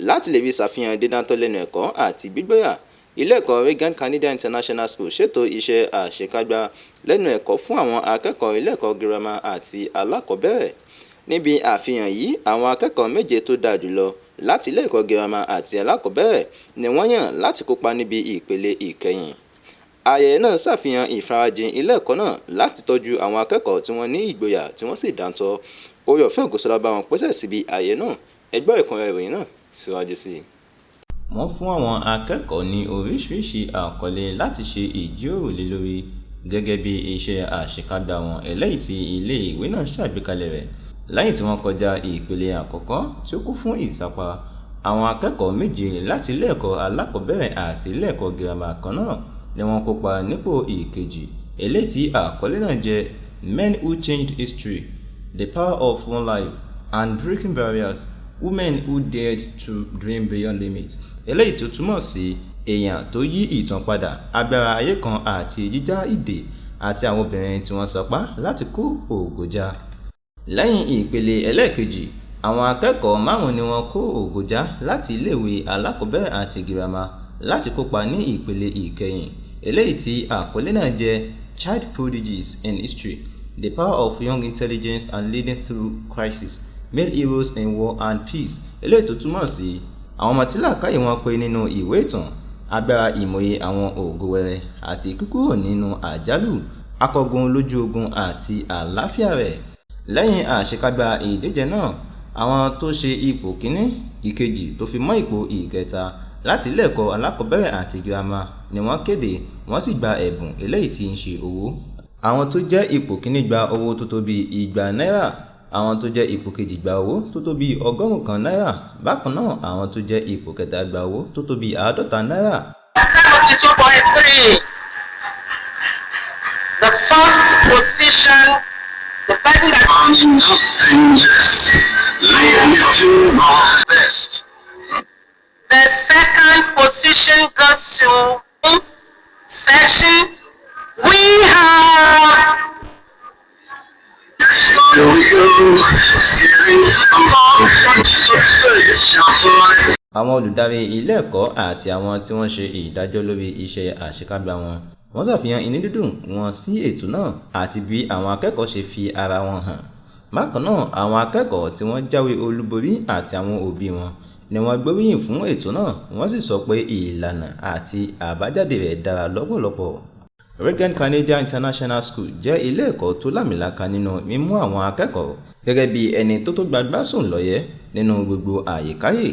Láti lè fi ṣàfihàn dídáńtọ́ lẹ́nu ẹ̀kọ́ àti gbígboyà, Ilé ẹ̀kọ́ Reagan Canadian International School ṣètò iṣẹ́ àṣekágbá lẹ́nu ẹ̀kọ́ fún àwọn akẹ́kọ̀ọ́ ilé ẹ̀kọ́ girama àti alákọ̀ọ́bẹ̀rẹ̀. Níbi àfihàn yìí, àwọn akẹ́kọ̀ọ́ méje tó dáa jùlọ láti ilé ẹ̀kọ́ girama àti alákọ̀ọ́bẹ̀rẹ̀ ni wọ́n yàn láti kópa níbi ìpele ìkẹyìn. Ayẹyẹ náà ṣàfihàn ìfarajìn ilé ẹ̀kọ́ náà láti tọ́jú àwọn akẹ́kọ̀ọ́ tí wọ́n ní ìgboyà tí wọ́n sì dáńtọ́. Oore-ọ̀fẹ́ Ògúnṣọlá bá wọn pésẹ̀ síbi ayẹyẹ náà. Ẹ gbọ́ ẹ̀kúnrẹ́rẹ́ ìròyìn náà síwájú sí i. Wọ́n fún àwọn akẹ́kọ̀ọ́ ní oríṣiríṣi àkọlé láti ṣe ìjíròrò lé lórí gẹ́gẹ́ bí iṣẹ́ àṣekágbá wọn eléyìí tí ilé ìwé náà ṣàgbékalẹ̀ rẹ̀. Lẹ́yìn tí wọ́n kọjá ìpele àkọ́kọ́ tí ó kún fún ìsapá, àwọn akẹ́kọ̀ọ́ méje láti ilé ẹ̀kọ́ alákọ̀ọ́bẹ̀rẹ̀ àti ilé ẹ̀kọ́ girama kan náà ni wọ́n kópa nípò ìkejì, eléyìí tí àkọlé náà jẹ́ "Men Who Changed History: The Power of One Life and Breaking Barriers – Women Who Dared to Dream Beyond Limits", eléyìí tó túmọ̀ sí èèyàn tó yí ìtàn padà, agbára ayé kan àti jíjá ìdè, àti àwọn obìnrin tí wọ́n sapá láti kó ògo já. Lẹ́yìn ìpele ẹlẹ́ẹ̀kejì, àwọn akẹ́kọ̀ọ́ márùn-ún ni wọ́n kó ògo já láti iléèwé alákọ̀ọ́bẹ̀rẹ̀ àti girama láti kópa ní ìpele ìkẹyìn, eléyìí tí àkọlé náà jẹ́ "Child Prodigies in History: The Power of Young Intelligence and Leading Through Crisis – Male Heroes in War and Peace", eléyìí tó túmọ̀ sí àwọn ọmọ tí làákàyè wọn pé nínú ìwé ìtàn, agbára ìmòye àwọn ògo wẹrẹ àti kíkúrò nínú àjálù, akọgun lójú ogun àti àlàáfíà rẹ̀. Lẹ́yìn àṣekágbá ìdíje náà, àwọn tó ṣe ipò kíní, ìkejì tó fi mọ́ ipò ìkẹta láti ilé ẹ̀kọ́ alákọ̀ọ́bẹ̀rẹ̀ àti girama ni wọ́n kéde, wọ́n sì gba ẹ̀bùn eléyìí tí í ṣe owó. Àwọn tó jẹ́ ipò kíní gba owó tó tó bíi 200 náírà, àwọn tó jẹ́ ipò kejì gba owó tó tó bíi 100 náírà, bákan náà àwọn tó jẹ́ ipò kẹta gba owó tó tó bíi 50 náírà. 72.3. The first position, the person that Nothing less. Leave me to my best. The second position goes to section. We have Here we go. Along Àwọn olùdarí ilé ẹ̀kọ́ àti àwọn tí wọ́n ṣe ìdájọ́ lórí iṣẹ́ àṣekágbá wọn, wọ́n ṣàfihàn inú dídùn wọn sí ètò náà àti bí àwọn akẹ́kọ̀ọ́ ṣe fi ara wọn hàn. Bákan náà, àwọn akẹ́kọ̀ọ́ tí wọ́n jáwé olúborí àti àwọn òbí wọn ni wọ́n gbóríyìn fún ètò náà, wọ́n sì sọ pé ìlànà àti àbájáde rẹ̀ dára lọ́pọ̀lọpọ̀. Reagan Canadian International School jẹ́ ilé ẹ̀kọ́ tó làmìlaka nínú mímú àwọn akẹ́kọ̀ọ́ gẹ́gẹ́ bí ẹni tó tó gbangba sùn lọ́yẹ́ nínú gbogbo àyèkáyè.